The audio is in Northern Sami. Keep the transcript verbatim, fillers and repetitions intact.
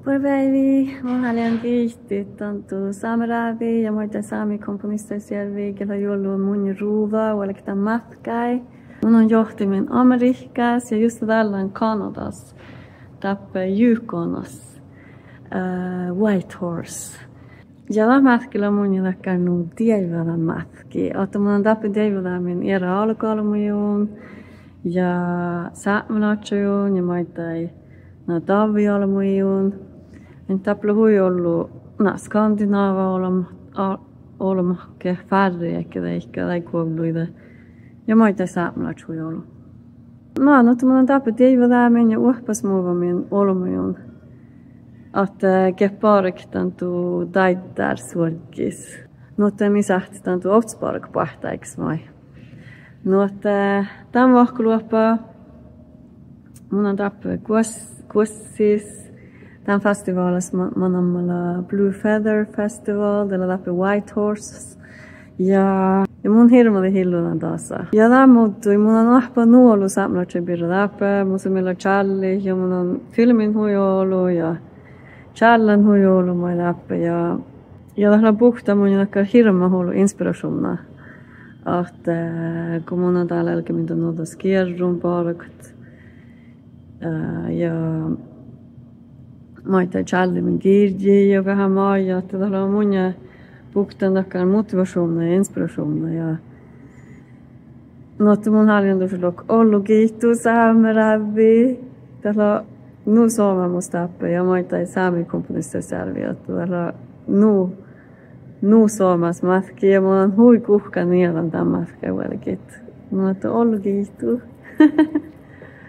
Buorre beaivi. Mun háliidan giitit dan du Sámiráðii ja maiddái Sámi komponistaid searvii geat leat juollu munnje ruđa vuolgit dan mátkái. Mun lean johtimin Amerihkás ja juste dál lean Kanadas, dáppe Yukonas, eh, Whitehorse. Ja dat mátkki lea munnje dakkár nu deaivvadan mátkki. Ahte mun lean dáppe deaivvadeamen eará álgoálbmogiin ja sápmelaččaiguin ja maiddái na davviálbmogiin. Ahte dáppe lea hui ollu na skandináva olbm-, a-, olbmot ge fárrejit deike daiguovlluide ja maiddái sápmelaččat hui ollu. Na, nu ahte mun lean dáppe deaivvadeamen ja oahpásmuvvamin olbmuin ahte geat barget dan du dáiddára suorggis. Nu ahte mii sáhttit dan du ovttasbargat boahtteáiggis maid. Nu ahte dán vahkkoloahpa mun lean dáppe guos-, guossis dán festiválas, ma-, man namma lea Blue Feather Festival, dat lea dáppe Whitehorses. Ja, ja mun hirbmadit illudan dasa. Ja dán muddui mun lean oahppan nu olu sápmelaččaide birra dáppe, mus lea mii lea čállit ja mun lean filmmin hui olu ja čállen hui olu maid dáppe ja, ja dat lea buktan munnje dakkár hirbmat ollu inspirašuvnna. Ahte, eh, go mun lean dál álgán dan nuohta skierrun bargat, eh, ja maiddái čállimin girjji ja veahá maid, ahte dat lea munnje buktan dakkár motivašuvnna ja inspirašuvnna ja nu ahte mun háliidan dušše lohkat ollu giitu Sámiráđđii. Dat lea nu somá mus dáppe ja maiddái sámi komponistaid searvii ahte dat lea nu, nu somás mátki ja mun lean hui guhká niedan dán mátkái vuolgit. Nu ahte ollu giitu.